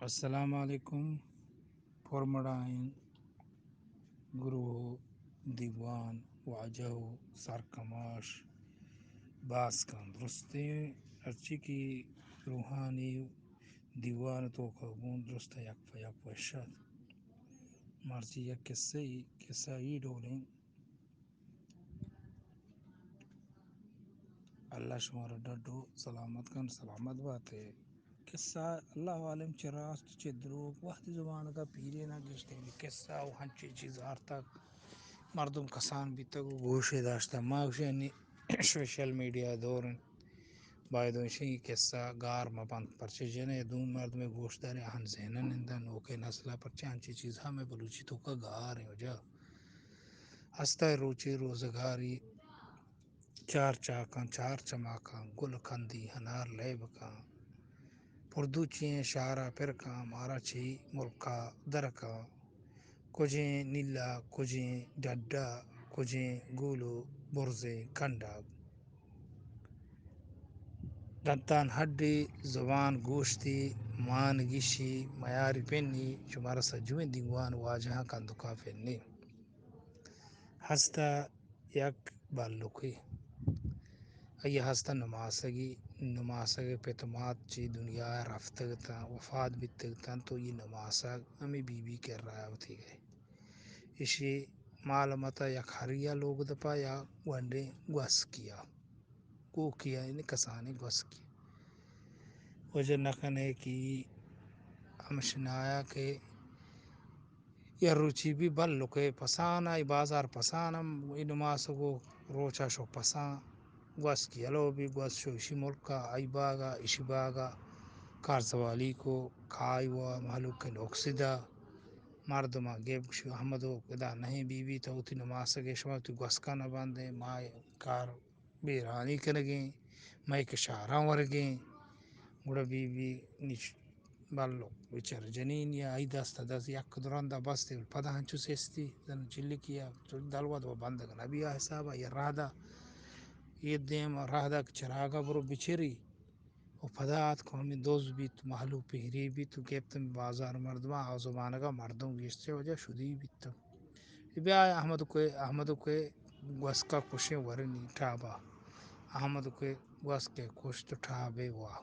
السلام علیکم۔ پرمڑاہیں گروہ ءُ دیوان، واجہ ءُ سرکماش باسکاں درستیں، ہرچی کہ روحانی دیوان ءِ توکا گوں درست یک پہ یک وش ات۔ مرچی یک قصہ ای، قصہ ای ڈولیں۔ اللہ شمارا ڈڈ ءُ سلامت کن، سلامت بات ئے۔ قصہ اللہ عالم چہ راست چہ دروگ، وہدی زمانگا پیریناں گشتگیں قصہ ءُ ہنچیں چیز آرتگ، مردم کسان بیتگ ءُ گوش ئے داشتگ۔ ما گوشیں نی سوشل میڈیا دور انت، باید انت اے قصہ گار مہ بنت، پرچہ جن ءُ دومی مردم گوش داریں، آہن ذہن ءَ ننداں۔ نوکیں نسل ءَ پرچہ انچیں چیز ہمے بلوچی توکا گار ایں وجہ۔ ہستہ روچے روزگاری، چار چاکاں، چار چماکاں، گل کندی، ہنار لیبکاں، پردوچی ایں شہرا پرکاں، مارا چہ ملکا درکاں، کجیں نیلا، کجیں ڈڈا، کجیں گول ءُ برزیں کنڈا۔ دنتان ہڈی، زبان گوشتی، مان گیشی، میاری پنی، شمارا سجویں دیوان واجہاں کندکا پنی۔ ہستہ یک بلکے۔ آئی ءَ ہستہ نماسگی، نماسگ ءِ پت ءُ مات چہ دنیا ءَ رفتگ اتاں، وفات بیتگ اتاں، تو اے نماسگ ہمے بی بی کرا وتی گئے۔ ایشی مال متا یک ہریا لوگ دپا یا گونڈیں گوسکیا، کوکیا، یعنی کسانیں گوسکیا۔ وجہ نہ کنے کہ ہمشنایا کہ یا روچی بی بلکے پسان، آئی بازار پسان ہم اے نماسگو روچا شو پسان، گوسکی یلو بی، گوس شو اشی ملکا، آئی باگا، اشی باگا، کارزوالی کو، کائی و مہلوک نقص دا، مردما گیب گشی احمدو ادا نہیں بی بی، تو وتی نماسگے، شما وتی گوسکا نہ بندے، ما کار بیرانی کنگیں، مئے کشاراں ورگیں۔ گڑا بی بی نش-، بلو بچار جنین یا آئی دست دست یک درندا بستے، پدا ہنچو سستی زن چلکی یا دلوت و بندگ نبی آ حسابا یا رہدا، یہ دیم رہدا کہ چراغا برو بچری۔ و پدا آتک ہمے دز بیت، مہلو پہری بیت و گپت بازار مردماں، آ زمانگا مردم گیشتر وجہ شدی بیت۔ بیا احمد کوئے، احمد کوئے گوسکا کشیں ورنی ٹابا۔ احمد کوئے گوسکے کشت ٹابے وا۔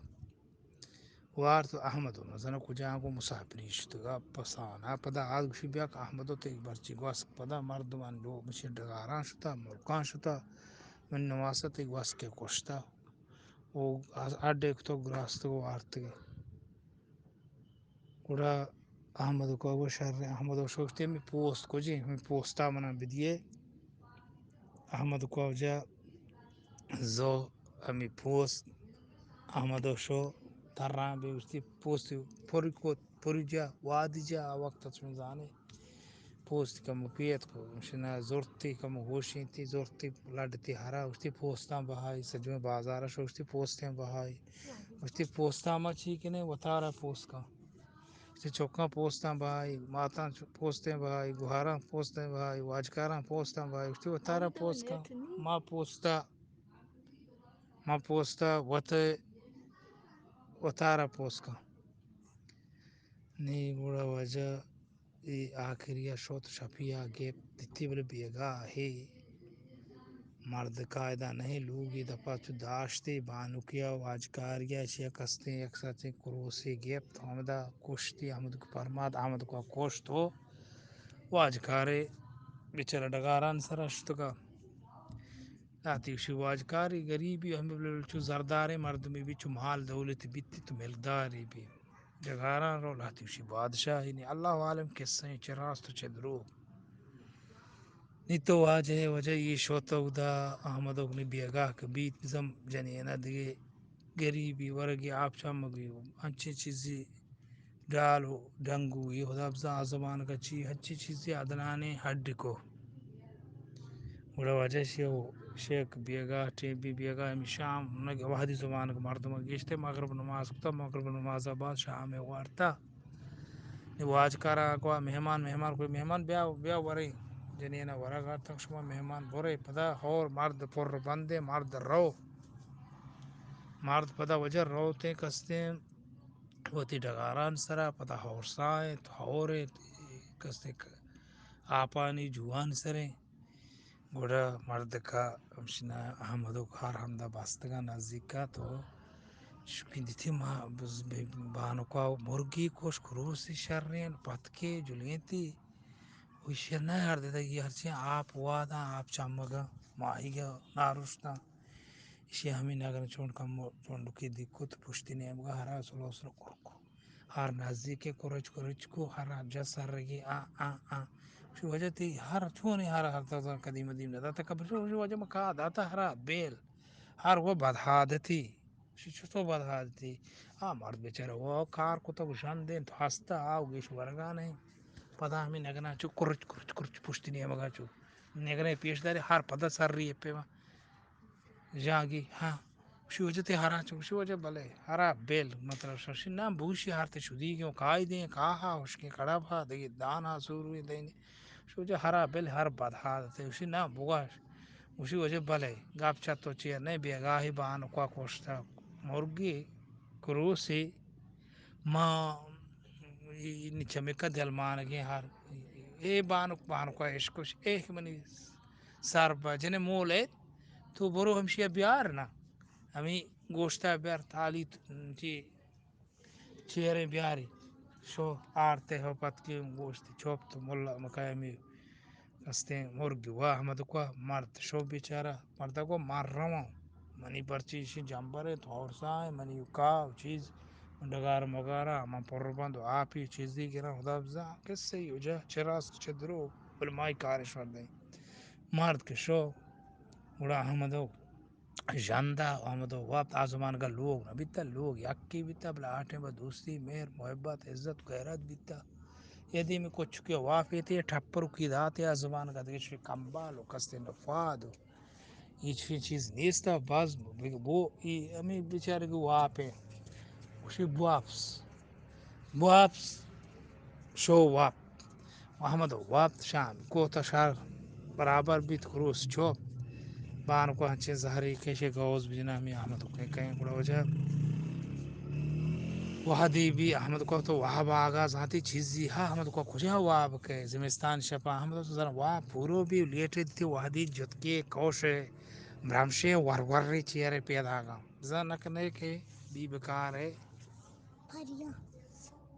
وارت احمد نزاناں کجا گوں مسافری شتگا پسانا۔ پدا آ گوشی بیا کہ احمد تئی برچی گوسک پدا مردمان لو مشی ڈگاراں شتا، ملکاں شتا، من نماسا تئی گوسکے کشتا۔ و اڈے کتو گراستگ و آرتگی۔ گڑا احمد کو گو شر، احمد شوشتی ہمیں پوست کجی، ہمیں پوستا منا بدیے۔ احمد کو جا زو ہمیں پوست، احمد شو تران بے اشتی پوست پوری کو، پوری جا، وادی جا، آ وقت تم زانے۔ پوست کمو پیت کو، شنا زرتی کمو ہوشینتی، زرتی لڈتی ہرا، اشتی پوستاں بہائی، سجویں بازارا شو، اشتی پوستیں بہائی، اشتی پوستاں ما چی کنے، وتارا پوست کن۔ اشتی چکاں پوستاں بہائی، ماتاں چ-، پوستیں بہائی، گوہاراں پوستیں بہائی، واجکاراں پوستاں بہائی، اشتی وتارا پوست کن۔ ما پوستا، ما پوستا وت، وتارا پوست کن۔ نی گڑا واجہ اے آخری ءَ شت، شپی ءَ گپت، دیتی بلے بیگاہ ہے۔ مرد قاعدہ نہیں، لوگی دپا چو داشتے، بانکی ءَ واجکاری ءَ چیا کستیں یک ساچیں کروسے گپت، ہمدا کشتی، احمد کو پرمات، احمد کو کشت و واجکارے بیچارہ ڈگاران سر اشتگا۔ لہتی گوشی واجکاری گریبی، ہمیں بلے چو زرداریں مردمی بی، چو مال دولت بیتی تو ملکداری بی۔ ڈگاراں رو، لہتی گوشی بادشاہی نی۔ اللہ عالم قصہ ایں چہ راست و چہ دروگ۔ نی تو واجہ، واجہ یہ شوت اودا احمد اگنی بیگاہ کہ بیت، بزم جنینہ دگہ گریبی ورگی آپ چمگی انچیں چیزی ڈال و ڈنگو، یہ خدا بزاں آ زمانگا چی ہنچی چیزی عدنانیں ہڈکو۔ گڑا واجہ شیو شیخ بیگاہ، ٹیم بی بیگاہ، ہمی شام، نہ وہدی زمانگ مردم گیشتے مغرب نماز کتا، مغرب نماز بعد شام وارتا۔ نی واجکارا کو مہمان، مہمان کوئی مہمان بیا، بیا ورے، جنینا ورگ آرتگ، شما مہمان برے، پدا ہور مرد پر بندے، مرد رو۔ مرد پدا وجہ روتیں کستیں وتی ڈگاران سرا، پدا ہورسا انت، ہور انت، کسے ک-، آپانی جوان سریں۔ گڑا مردکا ہمشنا احمد و کار ہمدا بستگا نزیکا تو چکیں دیتی ما بز-، بے-، بانکا مرگی کش کروسی شرین پتکے جلینتی۔ و ایشی ء نہ ہر دیدگ، ای ہرچی آپ واداں، آپ چمگاں، ماہیگ ء نارشتاں۔ ایشی ء ہمے نگن چونڈ کم چونڈکی دیکت، پشتی نیمگا ہرا سلو سلو کرکو۔ ہر نزدیک ء کرچ کرچ کو، ہر جا سرگی آ آ آ۔ شو وجہ تی ہر چونی ہر ہر تا قدیم قدیم نہ داتا کبھی شو وجہ ما کا داتا ہرا بیل۔ ہر وہ بدحادتی۔ شی چطور بدحالتی؟ آ مرد بیچارہ وہ کار کتگ، ژند انت، ہستہ، آ گیش ورگا نہیں۔ پدا ہمیں نگنا چو کرچ کرچ کرچ پشتی نیمگا چو نگنے پیش داری، ہر پدا سر ری پیما جاگی۔ ہاں، شی وجہ تے ہرا چو، شی وجہ بلے ہرا بیل، مطلب شی نہ بوشی ہر تے شدی گیوں کائی دیں، کاہا ہشکیں کڑا بھا دگی دانا سوروی دیں۔ شی وجہ ہرا بیل ہر بدحالتے، شی نہ بگاش۔ گوشی، واجہ بلے، گپ چہ تو چیر نہ، بیگاہی بانکا کشتگ۔ مرگی کروسی ما ای نی چمیکا دلمانگیں ہر۔ اے بانک، بانکا اشکش، اے کہ منی سر با جنے مول ایت، تو برو ہمشیا بیار نا۔ ہمی گوشتا بیار تالی چی چیریں بیاری۔ شو آرتے ہو پتکی گوشت چوپ تو ملا مکایمی کستیں مرگی وا احمد کو مرد شو بیچارہ مرد کو مار رواں۔ منی پرچی شی جمبر انت، ہورسا انت، منی کا و چیز ڈگار مگارا من پر بند و آپی چیزی گراں، خدا بزاں کسے ہی وجہ چہ راست چہ درو، بل مائی کارش مردیں۔ مرد کہ شو گڑا احمد ژند ء ہمدو وپت آ زمانگ ء لوگ نہ بیتہ، لوگ یکے بیتہ، بلے آ ٹائم ء دوستی، مہر، محبت، عزت، غیرت بیتہ۔ اے دیمی کچکی ء واپیتے، ٹپرکی داتے آ زمانگ ء دگہ چوشیں کمبال و کستیں نفاد و ہچ چیز نیست ء باز بو ای ہمے بیچارگی واپیں گوشی بوپس۔ بوپس، شو وپت۔ احمد وپت شام کوت شہر برابر بیت کروس چوپ۔ بانکو انچیں زہری کشے گوز بجنا ہمے احمد کہیں کہیں گڑا وجہ وہدی بی احمد کو تو واب آگا زانتی چیزی ہا احمد کو کجا واب کے زمستان شپا احمد تو زن واب پورو بی لیٹے دیتی وہدی جتکے کوشے برمشے ورور ری چیرے پیدا گا زن نکنے کے بی بکارے۔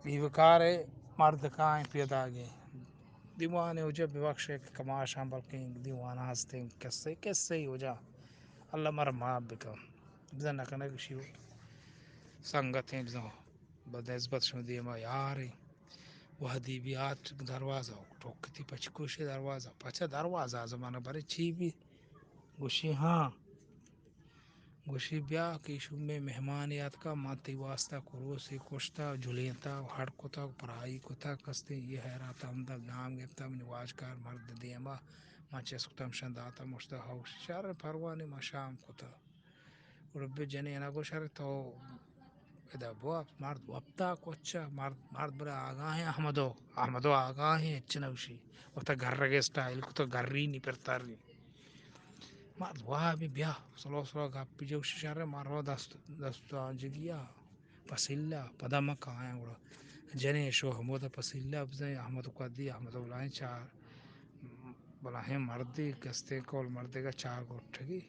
بی بکار ء مرد کائیں پیداگیں۔ دیوان ء وجہ ببخش ء کہ کماشاں بلکیں دیوان ء ہستیں کسے، کسے ء وجہ اللہ مر معاف بکن۔ بزن نہ کنگ شی سنگتیں بزن بد نسبت شما دیما یاریں۔ وہدی بی آت دروازہ ٹوکتی پچ کوشے دروازہ، پچا دروازہ زمانہ برے چی بی گوشی ہاں۔ گوشی، بیا کہ شومیں مہمانے آتکا، من تئی واستا کروسے کشتا، جلینتا، ہڈ کتا، پرائی کتا، کستیں یہ حیرات ہمدا نام گپتا، منی واجکار مرد دیما، من چست کتا، ہمشان داتا، مشتا، ہو، شر پروانے، ما شام کتا۔ گڑا بہ جنینا گو، شر تو ادا بو، مرد وپتا کچا، مرد، مرد بلے آگاہیں، احمدو، احمدو آگاہیں، ہچ نہ گوشی۔ وتا گرگے اسٹائل کتا، گرینی پرتاری۔ مرد وابی بیا، سلو سلو گپی جو شرے مارو دست، دست آنجگیا، پسیلا، پدا ما کایاں گڑا۔ جنے شو ہمودا پسیلا بزن، احمد قدی، احمد بلاہیں چار، بلاہیں مردی، کستیں کول مردے گا چار گٹھگی۔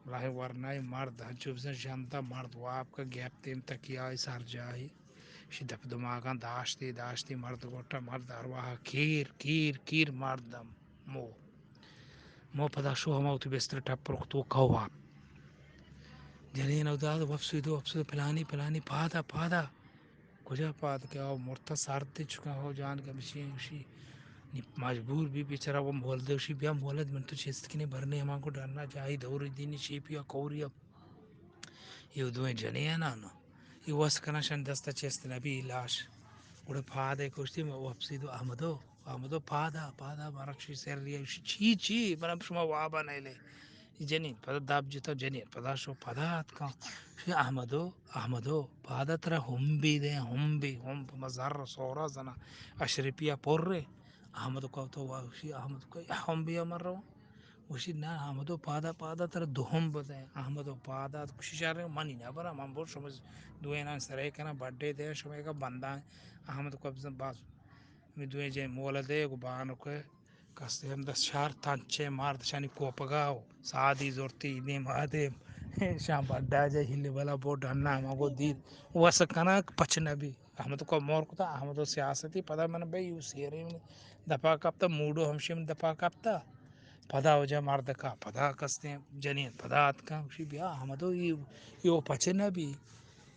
بلاہیں ورنائی مرد، ہنچو بزن جندا مرد واب کا گیپتیم تکیائی سر جاہی۔ شی دپ دماغاں داشتی، داشتی مرد گٹا، مرد ارواہ کیر، کیر، کیر مردم۔ مو۔ مو پدا شو ہما وتی بستر ٹپر کت و کوا۔ جنین او داد وپسو دو وپسو پلانی پلانی پادا پادا۔ کجا پاد کہ او مرتا سرد چکا ہو جان کہ بچی گوشی۔ نی مجبور بی بیچارہ وہ مولد گوشی بیا مولد من تو چست کنی برنے ہما کو ڈرنا جاہی دوری دینی شیپیا کوریا۔ یہ دوئیں جنین آنا۔ یہ وس کنا شن دستا چست نبی لاش۔ گڑا پادے کشتی ما وپسی دو احمدو۔ احمدو پادا، پادا، مرکشی سر ریا، چی، چی، من شما وابا نیلے۔ جنین پدا دب جتا، جنین پدا شو پدا اتکا۔ شی احمدو، احمدو، پادا ترا ہمبی دے، ہمبی، ہمب، ما زر سورا زنا، اشرپیا پر رے۔ احمد کو تو واشی، احمد کو ہمبیا من رواں۔ گوشی، نا، احمدو پادا پادا ترا دوہم بدیں۔ احمدو پادا، گوشی، شر، منی نہ برا، من بر شما دوئینان سرے کناں، بڈے دے شما ایک بندان۔ احمدو کو بزن باز، می دوئیں جے مولدے گو بانک کستے ہم دست شار تنچے مار دشانی کوپگا و سادی زورتی دیم آدم شان بڈا جے ہلی بلا بو ڈنا ہما گو دید وس کناک پچ نبی۔ احمد کو مور کتا، احمدو سیاستی پدا من بے یو سیرے من دپا کپتا، موڈو ہمشی من دپا کپتا۔ پدا وجہ مردکا پدا کستیں جنین پدا اتکا، گوشی، بیا احمدو، ای، ای او پچے نہ بی۔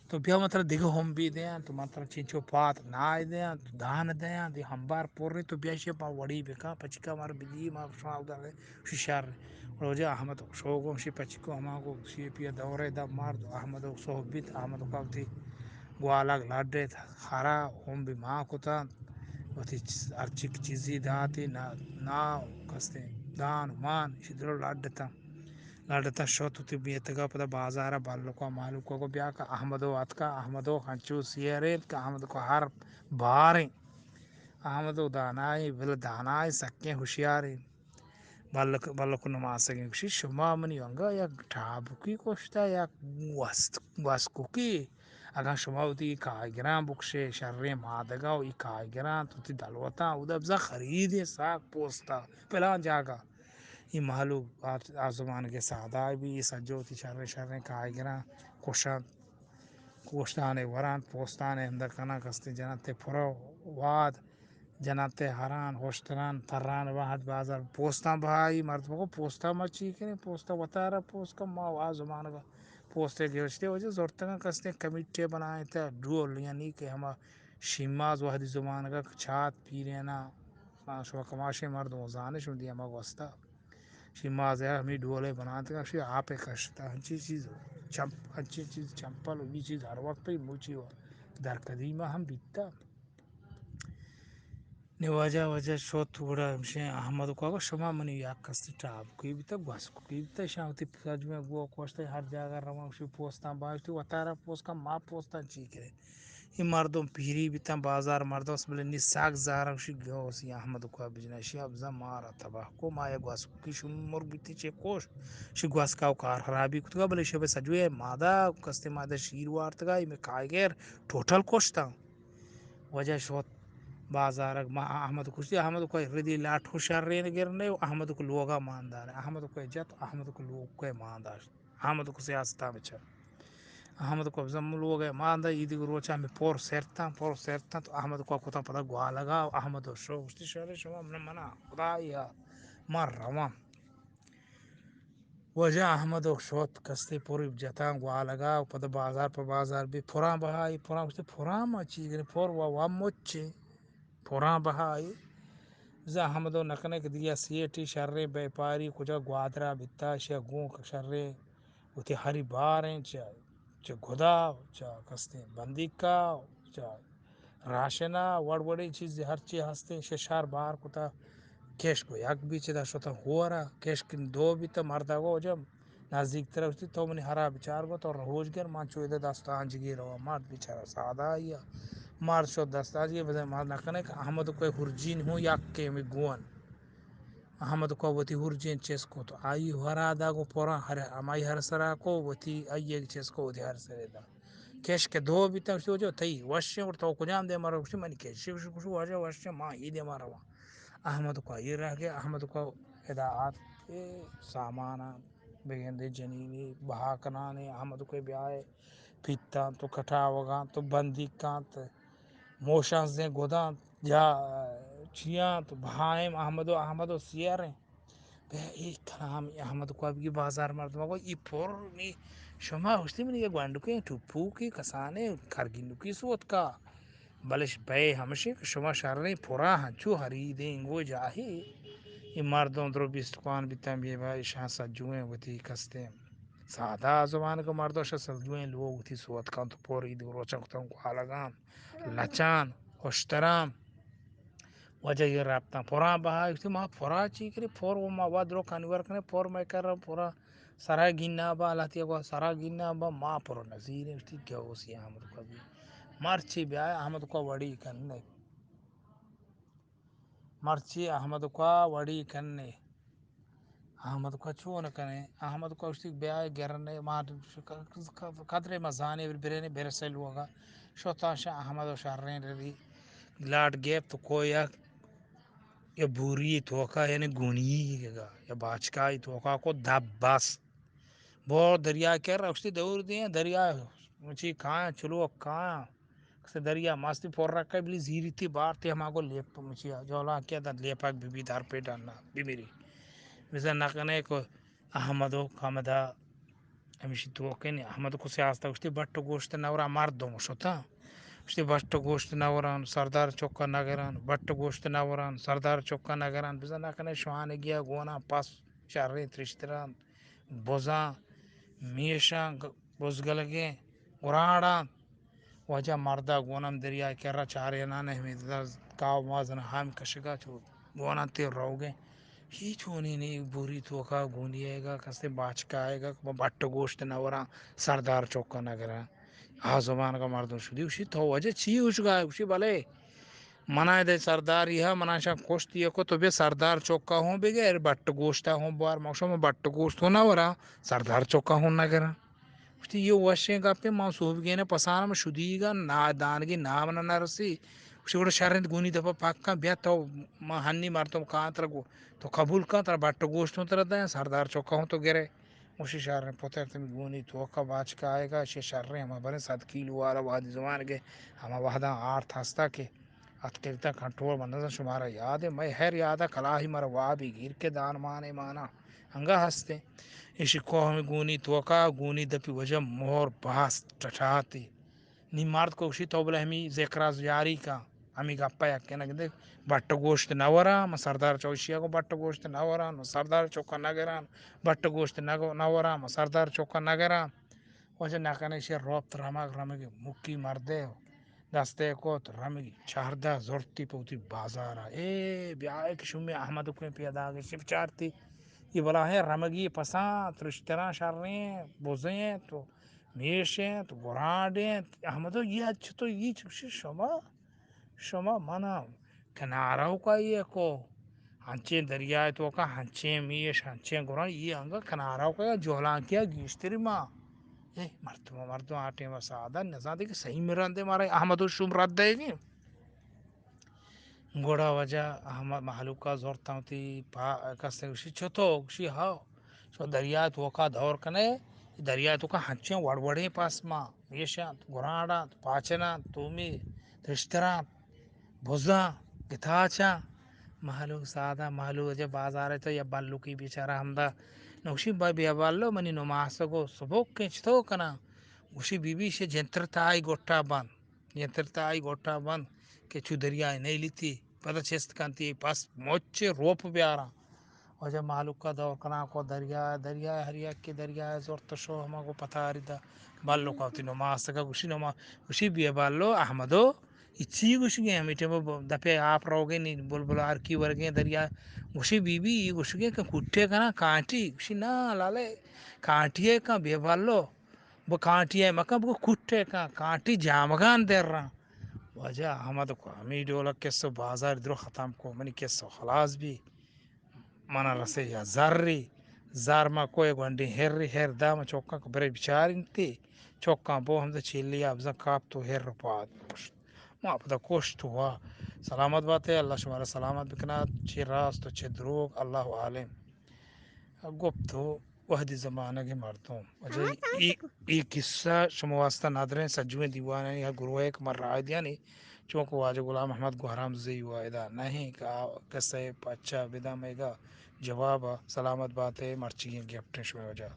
تو بیا من ترا دگہ ہم بی دیاں، تو من ترا چنچو پات نائے دیاں، تو دان دیاں، دی ہمبار پوری، تو بیا شے پا وڑی بکا، پچکا مار بدی، ما شما ادھر شی شر۔ روجہ احمد شوگو شی پچکو ہما گو شی پیا دورے دا مار، احمدو صحبت، احمدو کاوتی گوالگ لڈت، ہرا ہم بی ما کتا، وتی چیز، ہر چک چیزی داتی، نا، نا کستیں دان مان، شی درو لڈتا۔ لڈتا شت وتی بیتگا پدا بازارا بلکا مالوکا گو بیا کہ احمدو اتکا، احمدو ہنچو سیرینت کہ احمد کو ہر باریں۔ احمدو دانائیں، بل دانائیں، سکیں ہوشیاریں۔ بلک، بلک نماسگیں گوشی، شما منی انگا یک ٹابکی کشتا، یک گوست، گوسکوکی۔ اگاں شما وتی کائیگراں بکشے، شریں مادگا و ای کائیگراں تو وتی دلوتاں اودا بزاں خریدیں ساک پوستا پلان جاگا۔ ای مہلوک آ، آ زمانگے سادا بی، ای سجو وتی شریں شریں کائیگراں کشنت، گوشتانے ورنت، پوستانے اندر کناں کستیں جنت پرو واد۔ جنت ء ہران، ہشتران، تران، وہد بازار پوستاں بہائی، مرد بگو پوستاں ما چی کنیں، پوستاں وتارا پوست کن، ما آ زمانگا پوستے گرشتے وجہ زرتگاں کستیں کمیٹے بنائیں تا ڈول، یعنی کہ ہما شیماز وہدی زمانگا چات پیرینا، شما کماشیں مردم زانش دی ہما گوستا۔ شیماز ء ہمے ڈولے بنانتگاں، شی آپ ء کشتا، ہنچی چیز چمپ، ہنچی چیز چمپل و بی چیز ہر وقت پہ موچی و در قدیمہ ہم بیتا۔ نی واجہ، واجہ شت گڑا ہمشیں احمد کو گو شما منی یک کستی ٹابکی بیتا، گوسکوکی بیتا، شان وتی سجویں گو کوشتے ہر جاگہ رواں، شی پوستاں باشتی، وتارا پوست کن، ما پوستاں چی کرے؟ اے مردم پیری بیتاں، بازار مردم است، بلے نی ساگ زہرا گوشی گوسی احمد کو بجنا، شی ابزا مارا تباہ کو، ما یک گوسکوکی شمر بیتی چے کوش، شی گوسکا و کار خرابی کتگا، بلے شی بے سجوے مادا، کستے مادا شیر وارتگا، اے میں کائیگر ٹوٹل کوشتاں۔ وجہ شوت بازارگ، ما احمد کشتی، احمد کو ردی لاٹھو شرین گرنے و احمد کو لوگا ماندار، احمد کو جت، احمد کو لوگ کو مانداشت، احمد کو سیاستا بچا۔ احمد کو زم لوگ ماندا، ایدی روچا میں پور سرتاں، پور سرتاں تو احمد کو کتا پدا گوالگا، احمد شو گشتی شر شما من منا خدایا من رواں۔ واجہ احمد ء شوت کستے پوری جتاں گوالگا و پدا بازار پہ بازار بی پراں بہائی، پراں گوشتے پراں ما چی گریں، پر و و مچے پراں بہائی۔ بزاں احمد ء نکنے کہ دیا سیٹی شریں بیپاری کجا گوادرا بیتا، شیا گوں شریں وتی ہری باریں چہ، چہ گدا، چہ کستیں بندیکا، چہ راشنا، وڑ وڑیں چیزے ہرچی ہستیں، شہ شہر بار کتا۔ کشک و یک بیچ دا شتاں ہورا، کشک دو بیتا، مردا گو جم نزدیک تر گوشتی، تو منی ہرا بچار گو، تو رہوج گر، من چو ادا دستانجگی رواں۔ مرد بیچارہ سادہ آئی ء۔ مرد شد دستانجگی، بزن مرد نکنے کہ احمد کوئی ہرجین ہوں یک کیمی گون۔ احمد کو وتی ہرجین چیز کو تو آئی ہرا دا گو پورا ہر، ہمائی ہر سرا کو وتی آئی چیز کو وتی ہر سرے دا۔ کش کہ دو بیتا، گوشتی، واجہ تئی وشیں، گڑا تو کجام دیما رو؟ گوشتی، منی کشی۔ گوشتی، گوشتی، واجہ وشیں، ما ای دیما رواں۔ احمد کو ای رہ گئے، احمد کو ادا آت، اے سامانا بگندے جنینی بہا کنانے، احمد کو بیائے، پیتاں تو کٹاوگاں تو بندیکاں تو موشاں زیں گداں جا چیاں تو بہائیں احمد و احمد و سیاریں۔ بیا اے کلام احمد کو بگی بازار مردم گو ای پر نی شما گوشتی منی یہ گوانڈوکیں ٹپوکی کسانیں کرگینوکی سوتکا۔ بلش بے ہمشی کہ شما شریں پرا ہنچو ہریدیں گو جاہی۔ اے مردم درو بیست کوان بیتن بے بھائی شاہ سجویں وتی کستیں۔ سادہ زبان کو مردم شاہ سجویں لوگ وتی سوتکان تو پر عید روچن کتن گوالگان، لچان، اشتران۔ واجہ یہ رابطہ پرا بہا، گوشتی، ما پرا چی کری؟ پر و ما وا درو کنور کنے، پر میں کر پرا سرا گینا با، لہتی گو سرا گینا با، ما پر نزیر، گوشتی، گوسی احمد کو بی۔ مرچی بیا احمد کو وڑی کنے۔ مرچی احمد کو وڑی کنے۔ احمد کو چون کنے؟ احمد کو اشتی بیا گرنے ما قدرے ما زانے برنے برسے لوگا۔ شوتاں شا احمد و شرین ردی لاٹ گیپت کو یک یا بوری توکا یعنی گونی یا باچکائی توکا کو دب بست۔ بور دریا کر اشتی دور دیں دریا مچی کھایا چلو کھایا۔ کسے دریا ماستی پر رکھا بلی زیری تی بار تی ہما گو لیپ مچی جولا کیا دن لیپاک بی بی دار پہ ڈننا بی میری۔ بزن نکنے کو احمد و کامدا ہمیشی توکن احمد کو سیاستا اشتی بٹ گوشت نورا مردم شتا۔ اشتی بٹ گوشت نوران سردار چوکا نگران، بٹ گوشت نوران سردار چوکا نگران۔ بزن نکنے شوان گیا گونا پس شریں ترشتران بزاں میشاں بزگلگیں گراڑاں۔ واجہ مردا گونم دریا کرا چارینان ہمیں کاو مازن ہم کشگا چو گوناں تیر روگیں۔ ہی چونی نی بوری توکا گونی آئے گا کسے باچکا آئے گا بٹ گوشت نہ وراں سردار چوکا نہ گراں۔ آ زبان کا مردم شدی اشی تو واجہ چی اشگا اشی بلے منا دے سرداری ہا منا شان کشتی کو تو بے سردار چوکا ہوں بگیر بٹ گوشتا ہوں بوار مکشو من بٹ گوشت ہوں نہ وراں سردار چوکا ہوں نہ گراں۔ گوشتی یہ وشیں گپے ما صوب گینے پسان من شدیگا نا دانگی نام نہ نرسی۔ گوشتی گڑا شرنت گونی دپا پکا بیا تو ما ہنی مردم کان ترا گو تو قبول کن ترا بٹ گوشت ہوں ترا دیں سردار چوکا ہوں تو گرے۔ گوشی شریں پتر تم گونی توکا باچکا آئے گا شے شریں ہما بریں صد کیلو والا وادی زمان گے ہما وحداں آرت ہستا کہ اتکگتاں کنٹرول من نزان شمارا یاد ہے مئے ہر یادا کلاہی مارا وابی گیر کے دان مانے مانا انگا ہستے۔ ایشی کو ہمیں گونی توکا گونی دپی وجہ مہر باس ٹٹاتی۔ نی مرد کو گوشی تو بلے ہمیں ذکرا یاری کا ہمیں گپا یکے نہ گندے بٹ گوشت نہ ورا من سردار چوشیا کو بٹ گوشت نہ ورا نو سردار چوکا نہ گران بٹ گوشت نہ ورا من سردار چوکا نہ گران۔ واجہ نکنہ ایشی ء روپت رمگ رمگی مکی مردے دستے کت رمگی چاردہ زرتی پہ وتی بازار ء۔ اے بیا اے کہ شومی احمد کوئیں پیداگ اش بچارتی۔ یہ بلاہیں رمگی پساں ترشتراں شریں بزیں تو میشیں تو گرانڈیں۔ احمدو یہ چتو یہ چکشی شما شما منا کنارہ ء کائی ء کو، ہنچیں دریائے توکا ہنچیں میش، ہنچیں گران، یہ انگا کنارہ ء کائی ء جہلانکی ء گیشتری ما۔ اے مردم، مردم آ ٹیم ء سادہ نزانتے کہ صحیح مرندے مارا احمد و شوم رد دئیگی۔ گڑا واجہ احمد مہلوکا زرتاں وتی پا-، کسے گوشی، چتو؟ گوشی، ہاو۔ شما دریا توکا دور کنے، دریا توکا ہنچیں وڑ وڑیں پاسما، میشاں، گرانڈاں، پاچناں، تومی، ترشتراں، بزاں، گتاچاں۔ مہلوک سادہ، مہلوک جے بازار تو یا بلوکی بیچارہ ہمدا۔ نوشی با بیا بالو منی نماسگو سبک چتو کناں؟ گوشی بی بی شے جنتر تائی گٹا بند۔ جنتر تائی گٹا بند کہ چو دریائے نیلیتی، پدا چست کنتی، پس مچ روپ بیاراں۔ واجہ مہلوکا دور کناں کو دریا، دریا ہر یکے دریا زرت شو ہما گو پتاری دا۔ بلوکا وتی نماسگا گوشی نما-، گوشی بیا بالو احمدو، ای چی گوشگے ہمیں ٹیم دپے آپ روگے نی بلبل ہر کی ورگے دریا۔ گوشی بی بی ای گوشگے کہ کٹے کناں کانٹی۔ گوشی نا لالے کانٹی ہے کن بیا بالو۔ بہ کانٹی ء مکن، بگو کٹ ء کن، کانٹی جامگان درن۔ واجہ احمد کو ہمے ڈول ء کسو بازار درو ختم کو، منی کسو خلاص بی۔ منا رسے یا زری، زر ما کوئے گونڈی ہری، ہر دام چوکاں کو برے بچارینتی، چوکاں بو ہمدا چیلی ابزاں کاپ تو ہر پاد پشت۔ ما پدا کشت وا۔ سلامت باتے، اللہ شمارا سلامت بکنات، چہ راست و چہ دروگ، اللہ عالم۔ گپت و وہدی زمانگ ء مردم۔ واجہ اے، اے قصہ شما واسطہ ندریں سجویں دیوانانی ہر گروہ ء کہ من رائے دیانی، چونکہ واجہ غلام احمد گوہرام زی و ادا نہ ایں کہ آ قصہ ء پچا بدا مئیگا جواب ء۔ سلامت بات ء، مرچیگیں گپٹیں شمئے واجہ۔